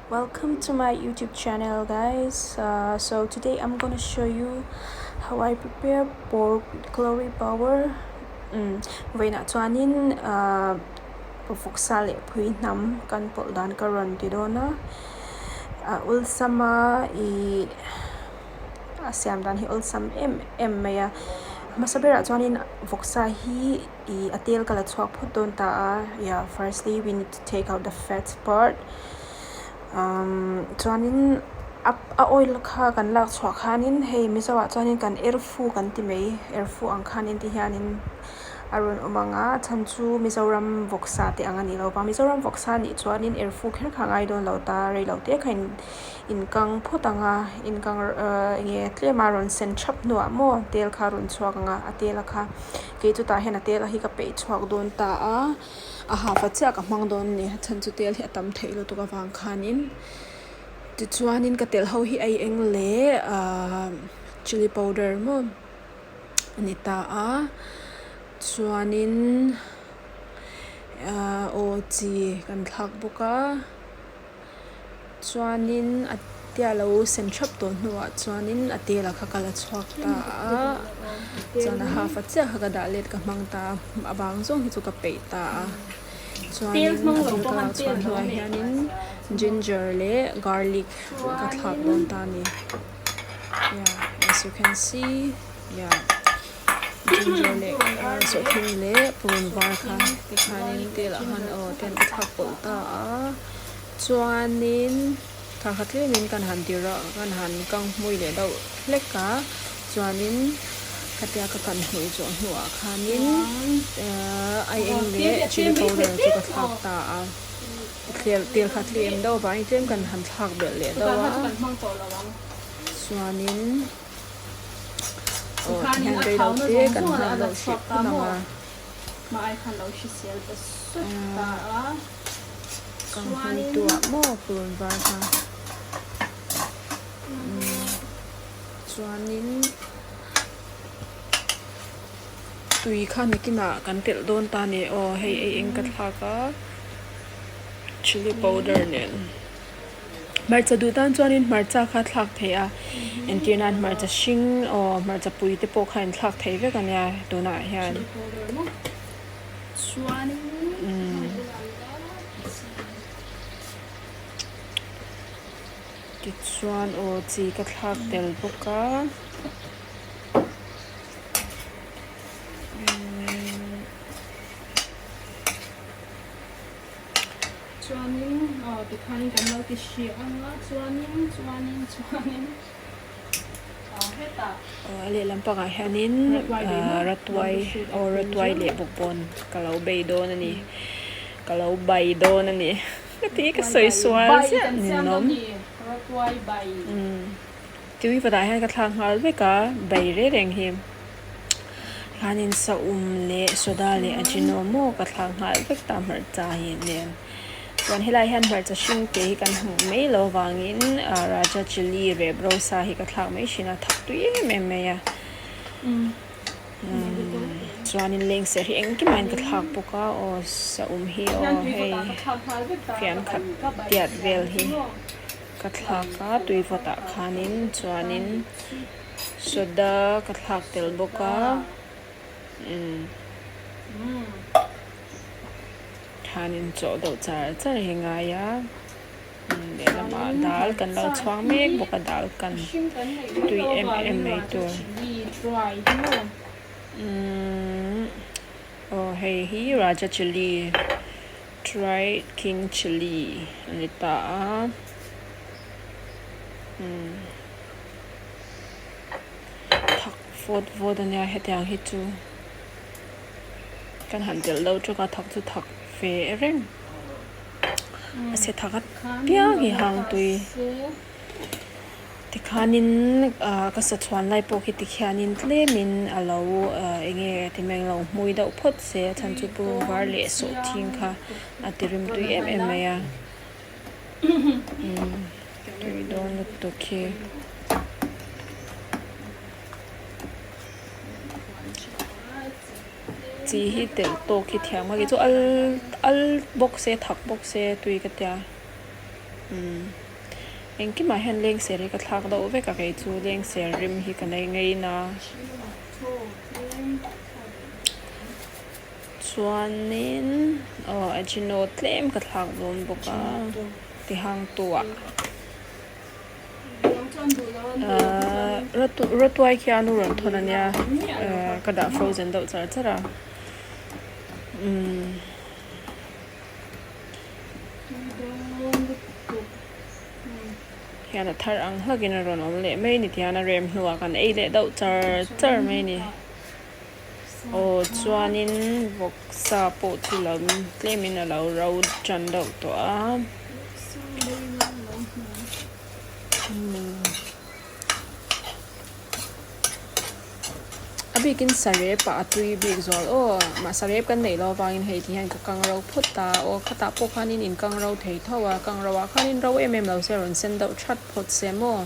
Welcome to my YouTube channel, guys. So today I'm gonna show you how I prepare pork with Glorybower. Vawiinah chuanin vawksa leh phuihnam kan pawlh dan ka rawn ti dawn a. A awlsam a ih a siam dan hi awlsam em em mai a. Hmasa berah chuanin vawksa hi ih a tel ka la chhuak phawt dawn ta a. Yeah, firstly we need to take out the fat part. Chuanin a a oil kha kan lak chhuah khanin hei Mizo ah chuanin kan erfu kan ti mai erfu ang khanin ti hianin a rawn awm ang a a chhan chu Mizoram vawksa te ang a nih loh vang Mizoram vawksa nih chuanin erfu kher kha a ngai dawn lo ta rei lo te kha in inkang phawt ang a inkang ahh eng nge tlem a rawn sen thap hnuah maw tel kha a rawn chhuak ang a a tel a kha kei chutah hian a tel a hi ka peih chhuak dawn ta a. A hafa chiah ka hmang dawn a ni a chhan chu tel hi a tam theih lutuk avang khanin tichuanin ka telh ho hi ei eng leh ahh chilli powder maw a ni ta a chuanin ahh aw chi kan thlak bawk a. Chuanin a tia lo sen thap tawh hnuah chuanin a tela kha ka la chhuak ta a chuan a half a chiah kha ka dah let ka hmang ta a a bang zawng hi chu ka peih ta a chuanin a tel ka lak chhuah hnuah hianin ginger leh garlic ka thlak dawn ta a ni yeah as you can see yeah ginger leh sawhthing leh purun var kha tikhanin telah khan aw ten ka thlak pawlh ta a. Chuanin thla khat tlemin kan han tir a kan han kang hmui leh deuh hlek a chuanin khatia ka kan hmui zawh hnuah khanin ahh aieng leh chilli powder chu ka thlak ta a tel kha tlem deuh avangin tlem kan han thlak belh leh deuh a chuanin aw tihian reilote kan nghak deuh hrih phawt ang a. Ka hmuituah maw purun var kha chuanin tui kha nakinah kan telh dawn ta a ni aw hei ei eng ka thlak a chilli powder nen hmarcha duh tan chuanin hmarcha kha thlak theih a entir nan hmarcha hring aw hmarcha pui te pawh kha inthlak thei vek a nia tunah hian. Tichuan aw chi ka thlak tel bawk a. Chuanin aw tikhanin kan lo ti hrih ang a chuanin chuanin chuanin. A lehlam pangah hianin ratuai aw ratuai leh bawkbawn ka lo bei dawn a ni ka lo bai dawn a ni ka ti ka sawi sual ziah ninawm tui vatah hian ka thlak nghal vek a bai reng reng hi hianin saum leh soda leh ajinomo ka thlak nghal vek ta hmarcha hi nen. Chuan helai hian hmarcha hring te hi kan hmuh mai lo vangin Raja chilli rep rosa hi ka thlak mai thin a thak tui em em mai a chuanin lengser hi engkim ah hian ka thlak bawk a aw saum hi aw hei fian khat tiat vel hi ka thlak a tui vawt ah khanin chuanin soda ka thlak tel bawk a umm. Khan in chawh deuh char char hi ngai a lehlamah dal kan lo chhuang mek bawk a dal kan tui em em mai tur umm aw hei hi raja chilli dried king chilli a ni ta a umm thak vawt vawt a nia hetiang hi chu. Kan han telh lo tawk a thak chu thak ve reng a se thak a piang hi hang tui tikhanin ah ka sa chhuan lai pawh khi tikhianin tlemin a lo ah eng nge ti mai ang lo hmui deuh phawt se a chhan chu purun var leh sawhthing kha a ti rim tui em em mai a umm tui dawn lutuk hi. Chi hi telh tawk hi thiam a kei chu al al bawk se thak bawk se tui ka tia. Umm engkimah hian lengser hi ka thlak deuh vek a kei chu lengser rim hi ka nei ngei na. Chuanin aw ajino tlem ka thlak dawn bawk a tihangtu ah ahh rawtuai khi a nu rawn thawn a nia ahh ka dah frozen deuh char char a umm. Hian a thar ang hlakin a rawn awm leh mai a ni tihian a rem hnuah kan ei leh deuh char char mai a ni. Aw chuanin vawksa pawh chu lo tlemin a lo ro tan deuh tawh a. A bikin sarep ah a tui bik zual aw mah sarep kan neih loh avangin hei ti hian ka kang ro phawt ta aw khatah pawh khanin in kang ro thei tho a kang ro ah khanin ro em em lo se rawn sen deuh that phawt se maw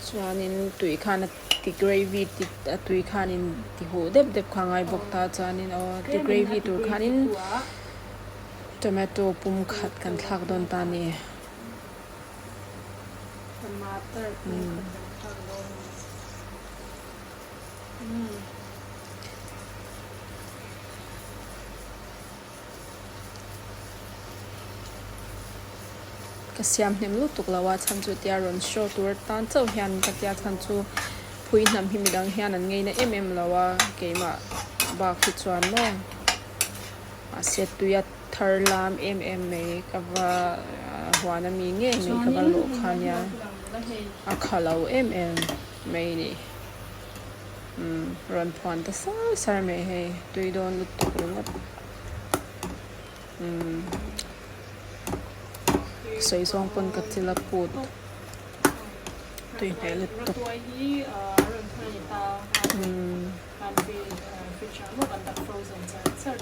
chuanin tui khan a ti gravy ti a tui khanin ti huh dep dep kha a ngai bawk ta chuanin aw ti gravy tur khanin tomato pum khat kan thlak dawn ta a ni. Ka siam hnem lutuk lo a chhan chu tia rawn show tur atan chauh hian ka tia chhan chu phui hnam hi midang hian an ngeina em em lo a keimah bak hi chuan maw mahse tuia thar lam em em mai ka va huan ami ngei mai ka va lawh kha nia a kha lo em em mai ni umm rawn phuan ta sar sar mai hei tui dawn lutuk ringawt umm sawi zawng pawn ka chil a put tui hmel lutuk umm.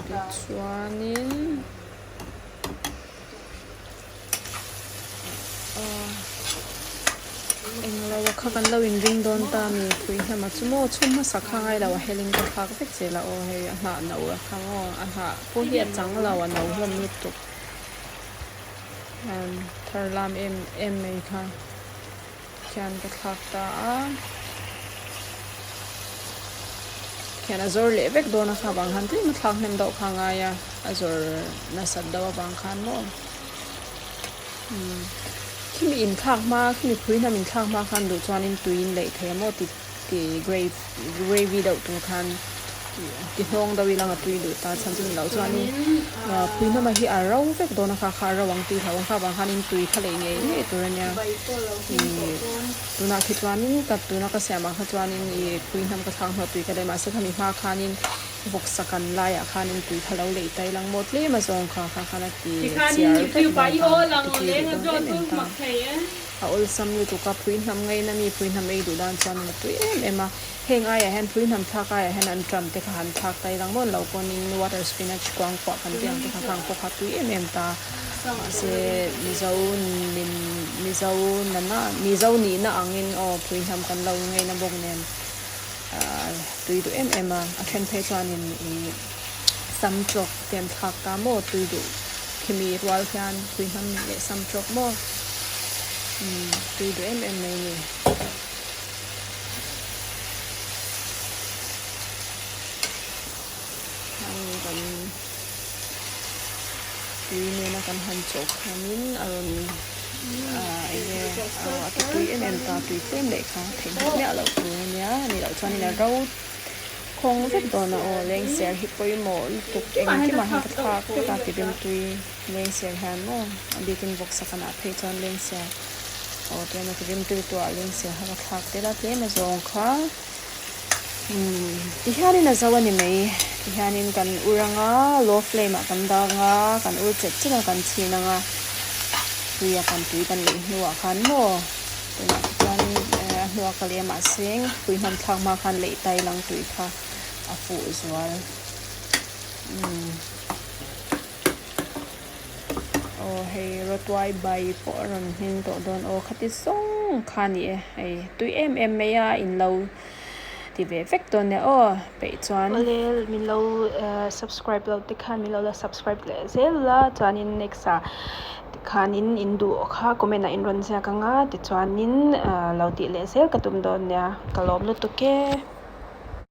Tichuanin englo a kha kan lo inring dawn ta a ni pui hnam a chu maw chhum hmasa kha ngai lo a helin ka thlak vek zel a aw hei a hnah no a kha maw a hnah pawh hi a chang lo a no hlawm lutuk thar lam em em mai kha. Khian ka thlak ta a, khian a zawr leh vek dawn a kha vang khan tlem a thlak hnem deuh kha a ngai a, a zawr nasat deuh avang khan maw umm khimi inthlak hma khimi phui hnam inthlak hma khan duh chuanin tui in leih thei a maw ti ti gravy deuh tur khan. Ti hnawng deuh ila nga tui duh ta chhan chu ni loh chuanin phui hnawma hi a ro vek dawn a kha kha a ro ang tih hlauh ang kha vang khanin tui kha lei ngei ngei tur a nia ih tunah khi chuanin ka tuna ka siam ah kha chuanin ih phui hnam ka thlak hnuah tui ka lei mahse khami hma khanin vawksa kan laiah khanin tui kha lo lei ta ila maw tlem a zawng kha kha khan a ti chiar vek dawn ta ti tui duh dawn em em ta. A awlsam lutuk a phui hnam ngaina mi phui hnam ei duh dan chuan a tui em em a. Heng aiah hian phui hnam thlak aiah hian an tram te kha han thlak ta ilang mawn lo pawnin water spinach kuang kuah kan tih ang te kha khang pawh kha tui em em ta. Mahse Mizo nin Mizo nana Mizo nihna angin aw phui hnam kan lo ngaina bawk nen ah tui duh em em a. A then phei chuanin ih sam tawk te an thlak ta maw tui duh khimi rual hian phui hnam leh sam tawk maw umm tui duh em em mai a ni. Kan tui nena kan han chawh khanin a rawn ah enge a ti tui em em ta tui tlem leh kha theihnghilh miah loh tur a nia a nih loh chuanin a ro khawng vek dawn a aw lengser hi pawimawh lutuk engkimah hian ka thlak vek a ti rim tui lengser hian maw a bikin vawksa kan ah phei chuan lengser aw tihian a ti rim tui tawh a lengser kha ka thlak tel a tlem a zawng kha umm tihianin a zo a ni mai tihianin kan ur anga low flame ah kan dah anga kan ur chet chet a kan chhin anga tui a kan tui kan lei hnuah khan maw tunah te chuan a hnuah ka leh a mahse pui hnam thlak hma khan leih tai lang tui kha a fuh zual umm. Aw hei rawtuai bai pawh a rawn hming tawh dawn aw khati zawng kha a ni e hei tui em em mai a in lo ti ve vek dawn nia aw peih chuan. Awle min lo subscribe loh te khan min lo la subscribe leh zel la chuanin next ah. Tikhanin in duh kha comment ah in rawn ziak ang a, tichuanin lo tih leh zel ka tum dawn nia, ka lawm lutuk e.